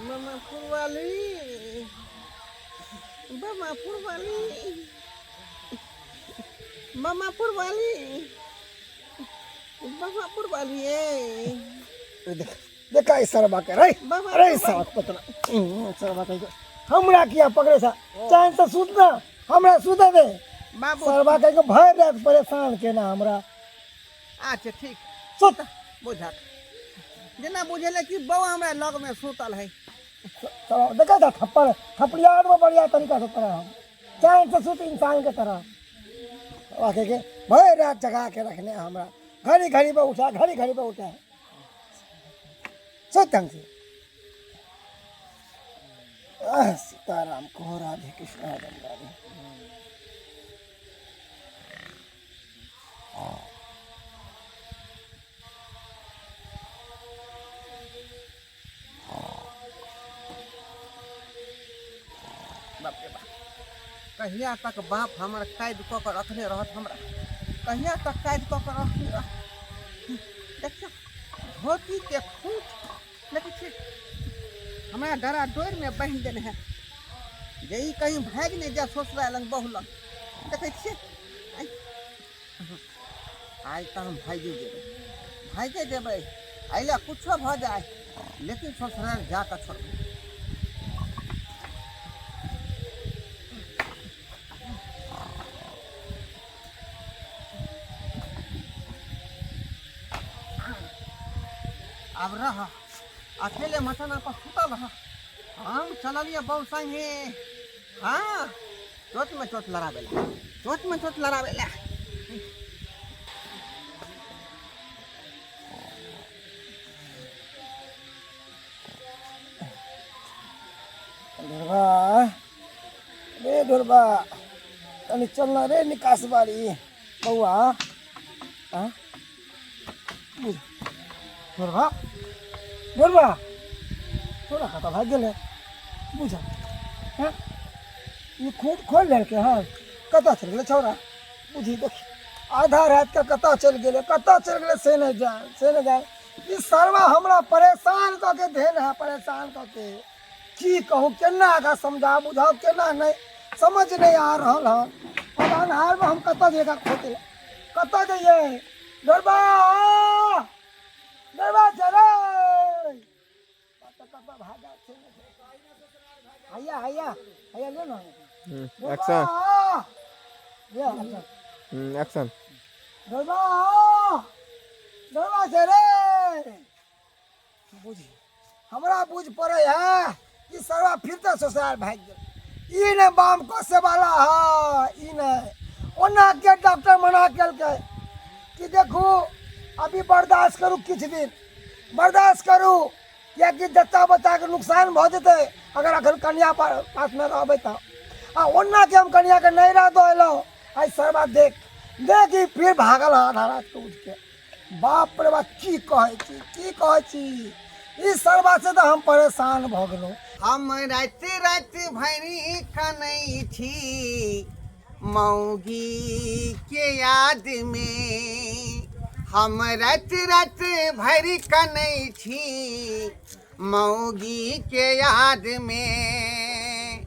मामा फुलवाली, मामा फुलवाली, मामा फुलवाली, मामा फुलवाली ए। देख देखा ई सरबा के रे। बाबा, अरे बाबा। सरबा के पतना सरबा के हमरा किया पकड़े सा चैन से सुत ना, हमरा सुते दे। बाबू। सरबा के भरि रात परेशान केना हमरा। अच्छा ठीक। सुत। बुझक जेना बुझेले कि बौआ हमरा लग में सुतल है। सरबा देखा था थप्पड़ थपड़िया में बढ़िया तरीका से तरह हम चैन से सुत इंसान के तरह। सरबा के भरि रात जगा के रखने हमरा, घड़ी घड़ी पर उठा, घड़ी घड़ी पर उठा। सुत ढंग से। आह, सीताराम को राधे कृष्ण राधे राधे। बाप रे बाप, कहिया तक बाप हमर कैद कऽ कऽ रखने रहत हमरा, कहिया तक कैद कऽ कऽ रखने रहत। देखियौ धोती के खूँट देखै छियै हमरा डरा डोरिमे बान्हि देने है जे ई कहीं भागि नहि जाय ससुरा लग बहु लग। देखै छियै आइ तऽ हम भागिए जेबै, भागिए जेबै, एहि लए कुछो भऽ जाय लेकिन ससुराल जा कऽ छोड़बै। आब रह अकेले मचाना पर सुतल रह, हम चललिए बहु संगे। हाँ चोट में चोट लड़ाबे ला, चोट में चोट लड़ाबे ला। ढोरबा रे ढोरबा, कनी चलना रे निकास बारी बौआ। हाँ बुझ ढोरबा, ढोरबा थोड़ा कतऽ भागि गेलै बुझ। हाँ ई खूब खोलि लेलकै हँ, कतऽ चलि गेलै छौड़ा बुझी। देखी आधा रातिके कतऽ चलि गेलै, कतऽ चलि गेलै से नहि जान, से नहि जान। ई सरवा हमरा परेशान कऽ के धेन है, परेशान कऽ के की कहूँ, केना एकरा समझा बुझाउ केना नहि समझ नहि आ रहल हन। अब अन्हारमे हम कतऽ जइयै एकरा खोजै लए, कतऽ जइयै? ढोरबा, ढोरबा चलै कतऽ कतऽ भागा छै। हैया हैया हैया ले ना। एक्शन। ले एक्शन। एक्शन। ढोरबा, ढोरबा छै रे। बुझी हमरा बुझ पड़े है कि सरवा फिर तऽ ससुराल भागि गेल। ई नहि बाम कसे वाला है, ई नहि। ओना के डॉक्टर मना केलकै कि देखू अभी बर्दाश्त करू, किछु दिन बर्दाश्त करू, किएकि जच्चा बच्चाके नुकसान भऽ जेतै अगर अखन कनिया पासमे रहबै तऽ। आ ओना के हम कनियाके नैहरा दऽ एलहुँ, आइ सरवा देख देख ई फिर भागल आधा रातिके उठिके। बाप रे बाप, की कहै छी, की कहै छी, ई सरवा से तऽ हम परेशान भऽ गेलहुँ। हम राति राति भरि कनै छी मौगी के याद में, हम राति राति भरि कनै छी मौगी के याद में।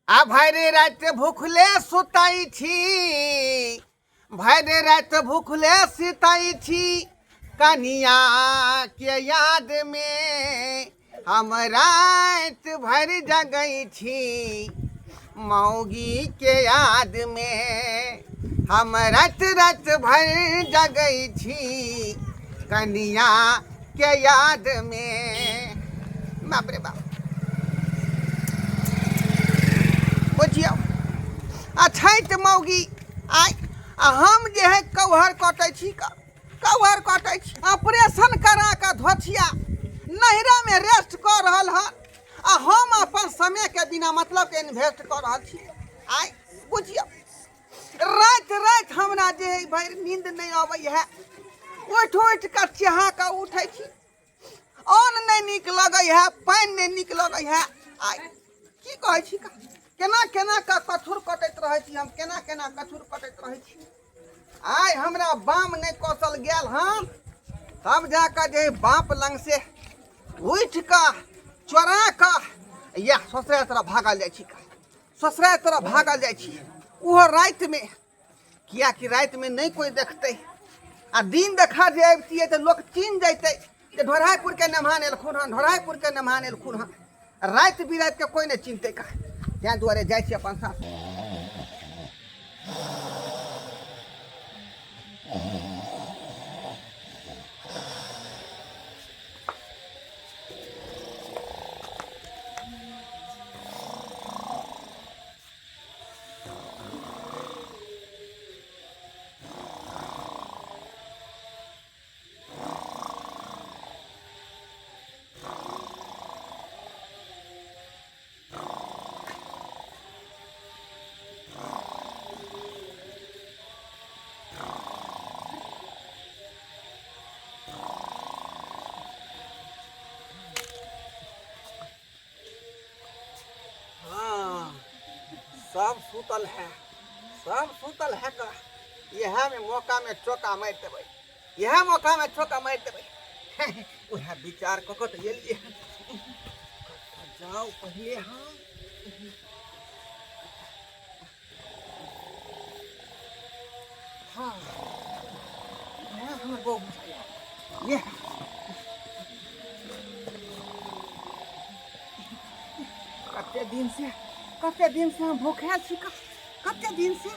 आ भरि राति भूखले सुतै छी, भरि राति भूखले सुतै छी कनिया के याद में, हम राति भरि जगै छी मौगी के याद में, हम राति राति भरि जगै छी कनिया के याद में। बाप रे बाप, बुझियौ आ छठि मौगी आइ आ हम जे है कौहर कटै छी, कौहर कटै छी, ऑपरेशन करा कऽ धोथिया नैहरामे रेस्ट कऽ रहल हन आ हम अपन समयके बिना मतलबके इन्वेस्ट कऽ रहल छी। आइ बुझियौ राति राति हमरा जे है भरि नींद नहि अबै है, उठि उठि कऽ चेहा कऽ उठै छी, अन्न नहि नीक लगै है, पानि नहि नीक लगै है। आइ की कहै छी, केना केना कऽ कथुर कटैत रहै छी हम, केना केना कथुर कटैत रहै छी। आइ हमरा बाम नहि कसल गेल हन, तब जाकऽ जे बाप लग से उठि कऽ चोरा कऽ इएह ससुरारि तरफ भागल जाइ छी ससुरारि तरफ भागल जाइ छी ओहो रातिमे किएकि रातिमे नहि कोइ देखतै आ दिन देखा जे अबितियै तऽ लोक चिन्ह जैतै जे ढोढ़ाइपुरके मेहमान एलखुन हन ढोढ़ाइपुरके मेहमान एलखुन हन राति बिरातिके कोइ नहि चिन्हतै का ताहि दुआरे जाइ छी अपन सासु हाँ सब सुतल है सब सुतल है का इएह में मौका में चौका मारि देबै इएह मौका में चौका मारि देबै उएह विचार कऽ कऽ तऽ एलियै हन। जाउ पहिले हम हाँ इएह हमर बहू बुझाइया इएह कते दिन से कते दिन से हम भूखे छी कते दिन से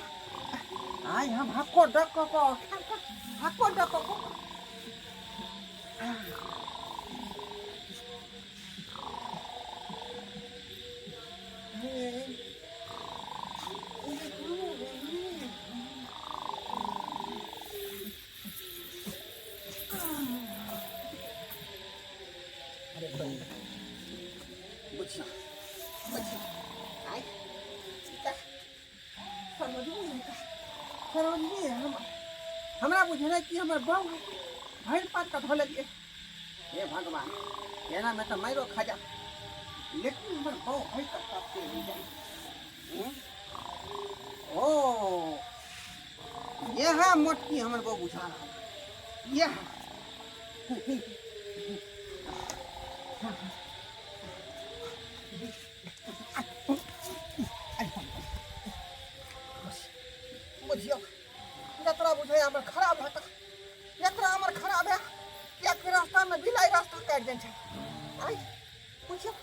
आइ हम हक्को डक कऽ कऽ हक्को डक कऽ कऽ बुझियौ बुझियौ आइ सरोजनी सरोजनी हम हमरा बुझेनाइ कि हमर बहू भरि पात कऽ धऽ लेलियै हे भगवान एनामे तऽ मारिओ खा जा लेकिन हमर बहू है कतऽ से नहि जानि ओ इएह मोटकी हमर बहू बुझा रहल इएह बुझियौ जतरा बुझै हमर खराब है तऽ जतरा हमर खराब है किएकि रास्तामे बिलाइ रास्ता काटि दै छै आइ बुझियौ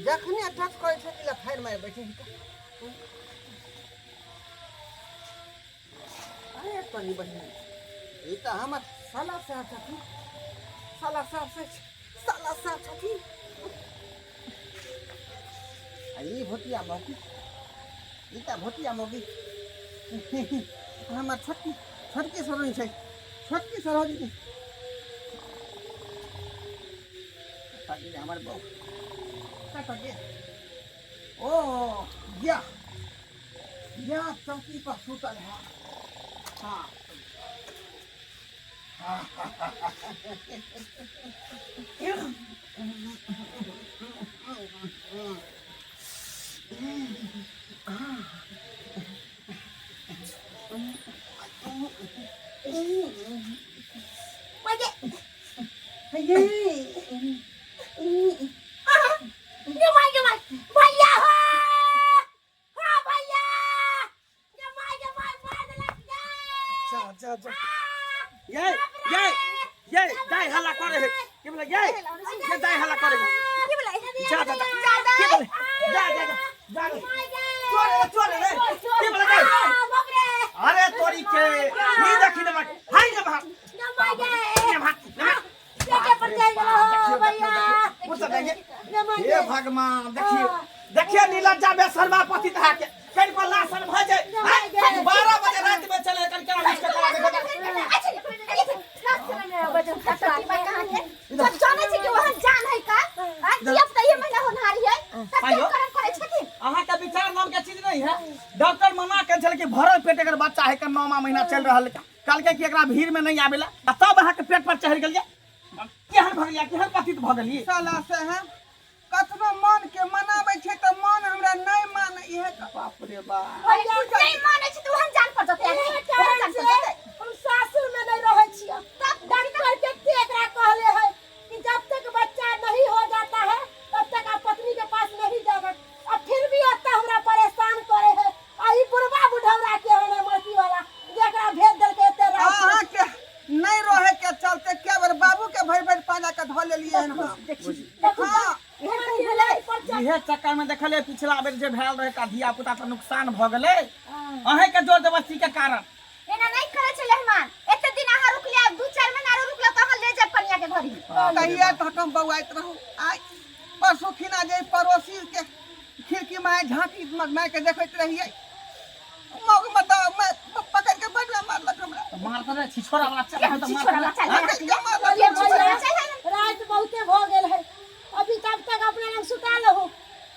जखने टच करै छै कि लथारि मारि दै छै हिनका अरे तनी बहिन ई तऽ हमर साला साहब छथिन साला साहब से साला साहब छथिन आ ई भोटिया मौगी ई तऽ भोटिया मौगी हमर छोटकी छोटकी सरोजनी छै छोटकी सरोजनी हमर बहू कतऽ गेल ओ या या चौकी पर सुतल है हाँ भैया हो हो भैया गे माय गे माय मार देलक गे जा जा जा ये ये ये दाई हल्ला करे है के बोला ये ये दाई हल्ला करे है की बोला जा जा जा के बोले जा जा जा जा चोर रे चोर रे के बोला दाई अरे तोरी के नी देखी न मत हाय न भाग न भाग न हे भगवान देखिए देखिए नीलज्जा बेसरमा पति था के कहीं पर लासन भ जाए 12 बजे रात में चले कर केना मिस करा देखो अहाँ के विचार नाम के चीज नहीं है डॉक्टर मना के छल कि भरल पेट अगर बच्चा है के नौमा महीना चल रहल है कहलकै कि एकरा भीड़ में नहीं आवेला आ तब अहाँ के पेट पर चढ़ गेलियै केहन भऽ गेलियै केहन पतित भऽ गेलियै साला से है कतनो मन के मनाबै छै तऽ मन हमरा नहि मानै इहे तऽ बाप रे बाप नहीं मानै छै तऽ ओहन जान पर जतै ओहन जान पर जतै हम सासुर में नहीं रहे छियै डॉक्टर के एकरा कहले है कि जब तक बच्चा नहीं हो जाता के धऽ लेलियै हन हम। देखी देखू हाँ। एहन कहीं भेलै इहे चक्कर में देखलियै पिछला बेर जे भेल रहै तऽ धिया पुता के नुकसान भऽ गेलै अहें के जोर जबरदस्ती के कारण। एना नहीं करे छले मेहमान, एते दिन अहाँ रुकले, आब 2-4 महीना आरो रुकला तऽ अहाँ ले जाब कनिया के घरी। कहिया तक हम बौआइत रहू। आइ परसू खिना जे पड़ोसी के खिड़की में झांकी मार के देखैत रहियै, मौग मत पकड़ के बटुआ मारलक हमरा। मारत रे छिछोरा वाला चल तऽ छिछोरा वाला चल। पकड़ के मारलक। छिछोरा चल। रात बहुते भऽ गेल है, अभी तब तक अपना लग सुता लहू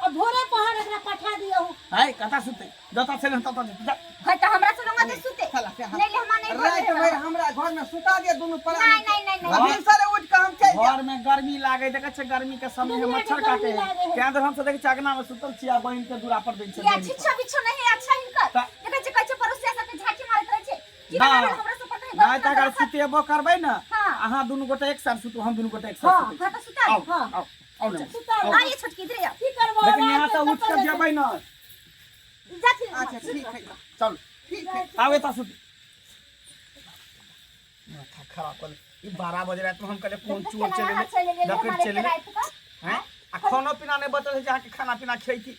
आ भोरे पहर एकरा पठा दियहू। है कता सुते जता छले तता जा। है तऽ हमरा से रंगा दे सुते। चला से नहीं ले हमरा नहीं रात घर भरि हमरा घर में सुता दिया दुनू प्राणी। नहीं नहीं नहीं नहीं। अभी सारे उठ के हम चलि जायब। घर में गर्मी लागे देखै छै, गर्मी के समय है, दुनिया के मच्छर काटे गर्मी है। लागे है। तें दुआरे हमसब देखै छियै अगना में सुतल छी आ बहिन के दूरा पर दै छै। या छिछो बिछो नहीं अच्छा हिनकर। त- देखै छै कहै छै पड़ोसिया सबके झांकी मारैत रहै छै की ना। बना हमरा सब पर कहीं नहि गलत तऽ अगर ना करत। सुतेबो करबै ने हाँ। अहाँ दुनू गोटे एक साथ सुतू, हम दुनू गोटे एक साथ हाँ, सुतै हाँ तऽ सुता आउ दे। हाँ। आउ आउ ने। सुता आउ। आ ये छोटकी इधरे आओ। की करबो लेकिन यहाँ से उठ के जेबै ने। जाथिन। अच्छा ठीक है। चल ठीक है। आउ एतऽ सुतू। माथा खराब कर ई 12 बजे रात में हम कहले कोन चोर चले केना चलि गेलै डकैत हमारे चलि गेलै। राति कऽ। हैं आ खानो पीना नहीं बचल है जे अहाँके खाना पीना खैती।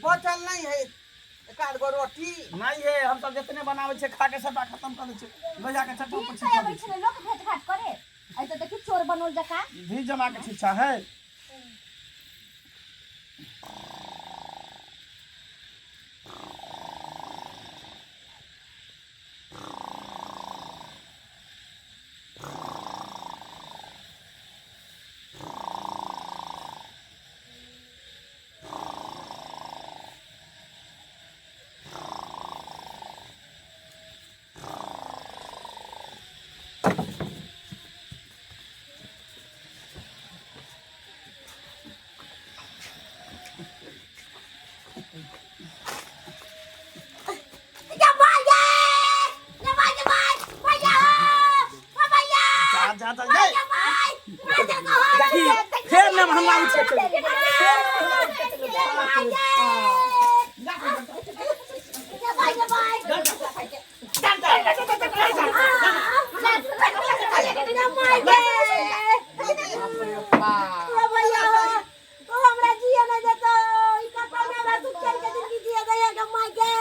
बचल नहीं है एक आध गो रोटी नहीं है, हम सब जितने बनावे छे खा के सबटा खत्म कर दै छे, लऽ जाके चट्टा दिन पर से छिछा अबै दै छलै लोक भेट घाट करे, ऐ तऽ देखी चोर बनल जकाँ। छै। घी जमा के छिछा है। या भैया, या भैया, भैया, भैया, जा जा जा भैया, जा। भैया, देखी, फेर ने हमरा उठे चलि। हमरा जिए नहीं देतो, ई कतौ नहि हमरा सुख चैन के जिंदगी जिए दैया गे माय गे।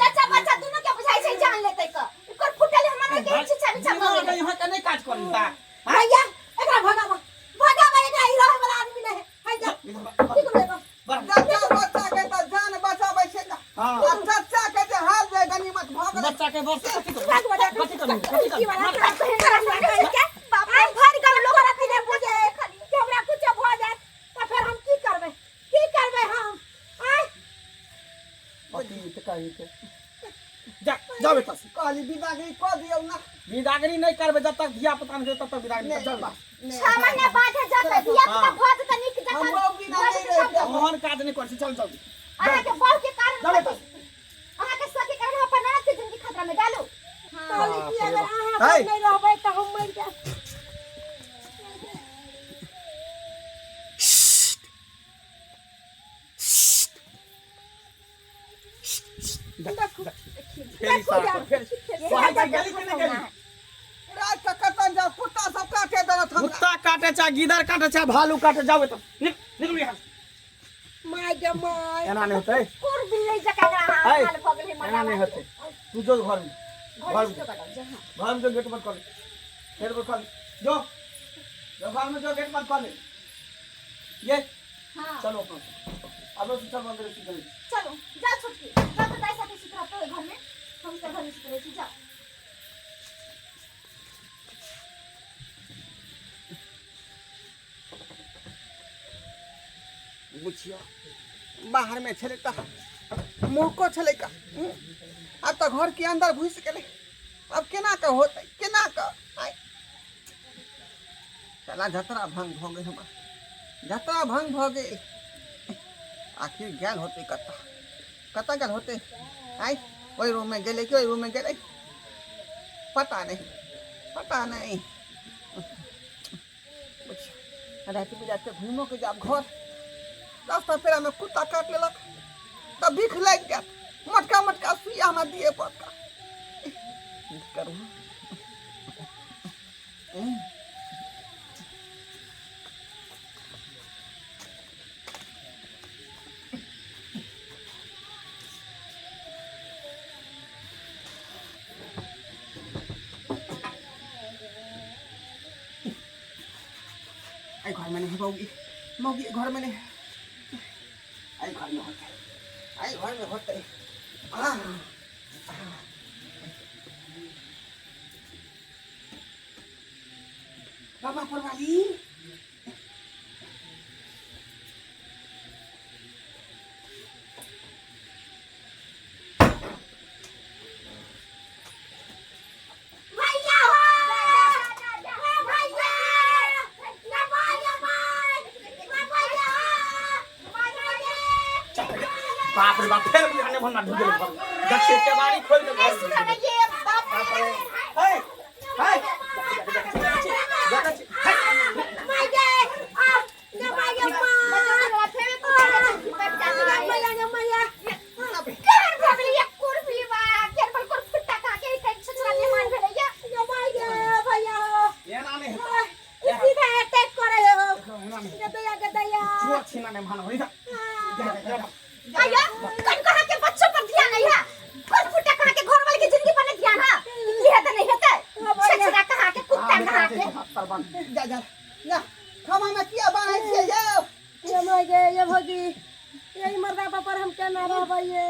चाचा बच्चा दुनू के बुझाइ छै जान लेतै क ओकर फुटल हमरा के छिछा बिछा भऽ गेलै। यहाँ के नहीं काज करी ता। भैया एकरा भगावा भगावा, एकरा ई रहै वाला आदमी नहीं है। है जा ठीक लेबो। चाचा बच्चा के तऽ जान बचाबै छै तऽ। हाँ। आ चाचा के जे हाल जे गनीमत भऽ गेलै। बच्चा के बस कथी करू? भाग बजा कथी करू? कथी करू? की वाला बाप रे, भरि गाँव लोक हमरा बिना बुझे कि हमरा कुछ भऽ जायत तऽ फेर हम की करबै, की करबै हम? आँय पति तऽ कही के। जा जाओ एतऽ से। कहली विदागरी कऽ दियौ ना। विदागरी नहीं करबै जब तक धिया पुता नहीं तब तक विदागरी नहीं, चल बा। 6 महीना बाद है जाता धिया पुता भऽ जेतै नीक जकाँ। हमरो बिना नहीं रहि जायब। ओहन काज नहीं करै छी, चल जल्दी। अहाँके बहू के कारण चल एतऽ से। अहाँके सखी कारण हम अपन ननद के जिंदगी खतरा में डालू। कहली कि अगर अहाँ है। सब नहीं रहबै तऽ हम मरि जायब। फेर इशारा कर, फेर। कहै छी गेली कि नहि गेली? रात के कतन जाउ, कुत्ता सब काटे देलक हमरा। कुत्ता काटे चाहे गिदड़ काटे चाहे भालू काटे, जाओ एतऽ। निकलू यहाँ से। My गे my. एना नहीं होतै। कुर बिल्ली जकाँ एकरा है। हाल भऽ गेलै। एना नहीं होतै। तू जो घर में, घर में जो बताउ, जा, हाँ। घर में जो गेट बंद कर ले, गेट बंद कर ले, जो जो घर में जो गेट बंद कर ले। ये हाँ। चलो अपना अब से चल मंदिर से चल। चलो जाओ छोटकी, जाओ तो दाई साथे सुत रहतो घर में, हम सब घर में सुत रहै छी, जाओ। बुझियौ बाहर में छलै तऽ मोको छलै का, आब तऽ घर के अंदर घुसि गेलै, आब केना कऽ होतै, केना कऽ? आइ साला जतरा भंग भऽ गेल हमर, जतरा भंग भऽ गेल। आखिर गेल होतै कतऽ, कतऽ गेल होतै? आइ ओहि रूम में गेलै कि ओहि रूम में गेलै, पता नहीं, पता नहीं। बुझियौ राति बिराति घुमो के जाब घर, रास्ता पेड़ा में कुत्ता काटि लेलक तऽ बिख लागि जायत, मोटका मोटका सुइया हमरा दिए पड़त। की करू? एहि घरमे नहि है मौगी, मौगी एहि घरमे नहि है, एहि घरमे होतै, एहि घरमे होतै। आह, बाबा परवाली। भैया हो, हाँ भैया, ना भैया माय, ना भैया हो, भैया। बाप रे बाप, फेर बुझाने भन्ना ढुक गेल घर। देखिए केवाड़ी खोल के घर। ये बाप रे। हे हे, माय गे, आ ना माय गे माय, ना माय गे माय। केहन भऽ गेलै ये कुर्सी बा, केहन बड़ कुर फुट्टा खा के ई छछरा मेहमान भेलै ये। ना माय गे भैया हो। एना नहि हेतै। ई सीधा अटैक करे हो। एना नहि। गदैया गदैया। चोर छिना नहि भान होई। आया कन कहा के बच्चों पर ध्यान नहीं है, कुर फुट्टा कहा के घर वाले के जिंदगी पर नहीं ध्यान है। की हेतै नहीं हेतै, छछरा कहा के, कुत्ता कहा के। जा जा जा, खामा में किया बान्है छियै यौ? ये माय गे, ये भौजी, यही मर्दा पर हम केना रहबै ये?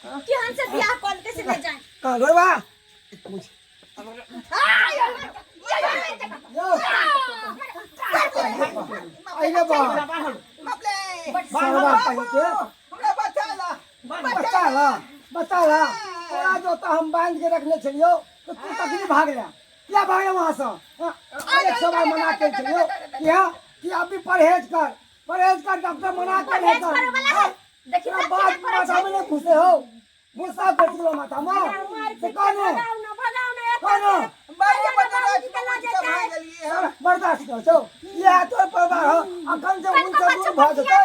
केहन से बियाह कऽ कैसे ले जाए? कहाँ ढोरबा? यो अइले बा। बापले। सरवा कहीं के। हमरा बचा ला। बचा ला, बचा ला। तोरा जो तो हम बांध के रखने छलियो तो तू तखनी भाग ले, किया भागे वहां से? हाँ, एक सौ बार मना के छलियो कि हाँ कि आप भी परहेज कर, परहेज कर, डॉक्टर मना कर। परहेज करे वाला है। देखी तोरा तऽ बात केना करै माथा छै। में नहीं घुसे हो, गुस्सा बैठ गेलो माथा में से। कौन है? भगाउ ना, भगाउ ना। कौन है? बाइके बचा के भाग गेलियै हम। बर्दाश्त कर छौ, इएह तोर परिवार हो। अखन से उनसे दूर भऽ जेतै,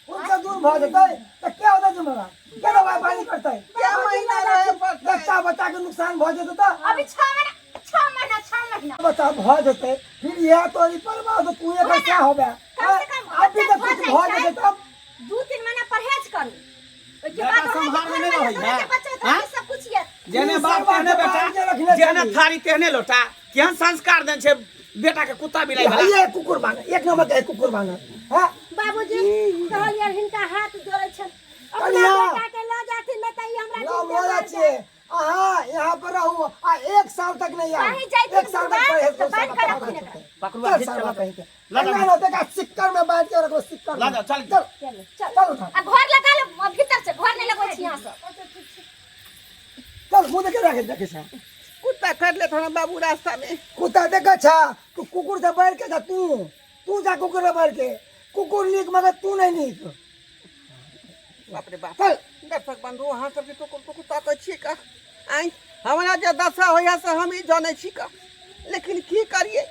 उनसे दूर भऽ जेतै तऽ के होतै जिम्मेदार? के दवाइ पानी करतै? क्या महीना रहे पड़तै? बच्चा बच्चा के नुकसान भऽ जेतै तऽ। अभी 6 महीना, 6 महीना, 6 महीना बच्चा भऽ जेतै, फिर इएह तोरी परिवार तऽ तू एकर क्या होबे? कम से कम अभी तऽ बच्चा कुछ भऽ भऽ जाइ जेतै तब 2-3 महीना परहेज करू, ओहिके बेटा बाद अहाँके सम्हारमे घर नहि वाला रहै अहाँके है। बच्चा हाँ? के सब कुछ ये। जेने बाप सब तेहने बात बेटा, बांध के रखने जेहने छली। थारी तेहने लोटा। केहन संस्कार देन छै बेटा के कुत्ता बिलाई वाला? ये कुकुर बानर, एक नंबर के कुकुर बानर हाँ। बाबूजी, कहलियै हिनका हाथ जोड़ै छनि, अपना कनिया। बेटा के लऽ जाथिन, नहि तऽ ई हमरा लव जिंदे हो मारि जाइ छियै अहाँ, यहाँ पर रहू आ 1 साल तक नहीं आउ। कहीं जाइथिन 1 साल तक बुढ़बा, परहेज तऽ करू, बान्हि कऽ साला रखू ने। पकड़ू, चल घीच साला के कहीं के। लऽ जाउ। नहीं होते का सिक्कर में बांध के रखो, सिक्कर लऽ में। जाउ, चल। चल। चल चल। चल उठा। आ घर लगा ले भीतर से, घर नहीं लगबै छी यहाँ से। चल, मुँह देखे रखे देखे छा। कुत्ता काटि लेत हमरा बाबू रास्ता में। कुत्ता देखे छा तू? कुकुर से बढ़ के जा तू, तू जा कुकुर से बढ़ के। कुकुर नीक मगर तू नहीं नीक। बाप रे बाप। चल। दर्शक बंधु, अहाँ सबके टुकुर टुकुर ताकै छियै का? आँय, हमरा जे दशा होइए से हम ई जानै छी का, लेकिन की करियै,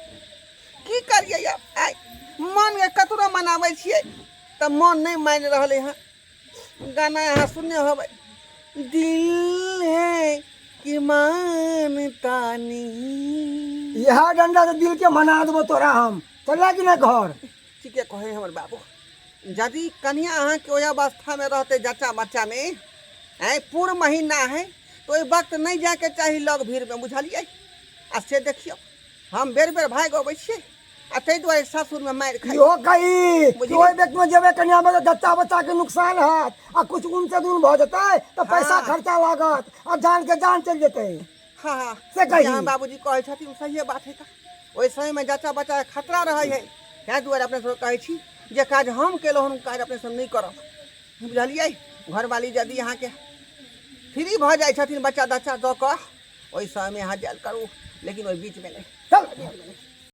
की करियै आब? आँय, मनके कतरो मनाबै छियै तऽ मन नहि मानि रहलै हँ। गाना अहाँ सुनने होबै, दिल है कि मानता नहीं। यह डंडा से दिल के मना देबो तोरा हम। चलला कि नहीं घर? ठीके कहै हमर बाबू, यदि कनिया अहाँके ओहि अवस्थामे रहतै, जच्चा बच्चामे आँय पूर महीना है, तऽ ओहि वक्त नहि जायके चाही लग भीड़मे, बुझलियै? आ से देखियौ, हम बेर बेर भागि अबै छियै आ ताहि दुआरे सासुरमे मारि खाइ। इहो कही कि ओहि व्यक्ति में जेबै कनिया में तऽ जच्चा बच्चा के नुकसान हैत आ कुछ उनसे दूर भऽ जेतै तऽ पैसा हाँ। खर्चा लागत आ जान के जान चलि जेतै। हाँ हाँ, से कही। जे अहाँ बाबूजी कहै छथिन सहिए बात है। तऽ ओहि समयमे जच्चा बच्चाके खतरा रहै है, ताहि दुआरे अपने सबके कहै छी जे काज हम केलहुँ हन ओ काज अपने सब नहि करब, बुझलियै? घरवाली यदि अहाँके फ्री भऽ जाइ छथिन बच्चा दच्चा दऽ कऽ, ओहि समयमे अहाँ जायल करू, लेकिन ओहि बीचमे नहि। चल।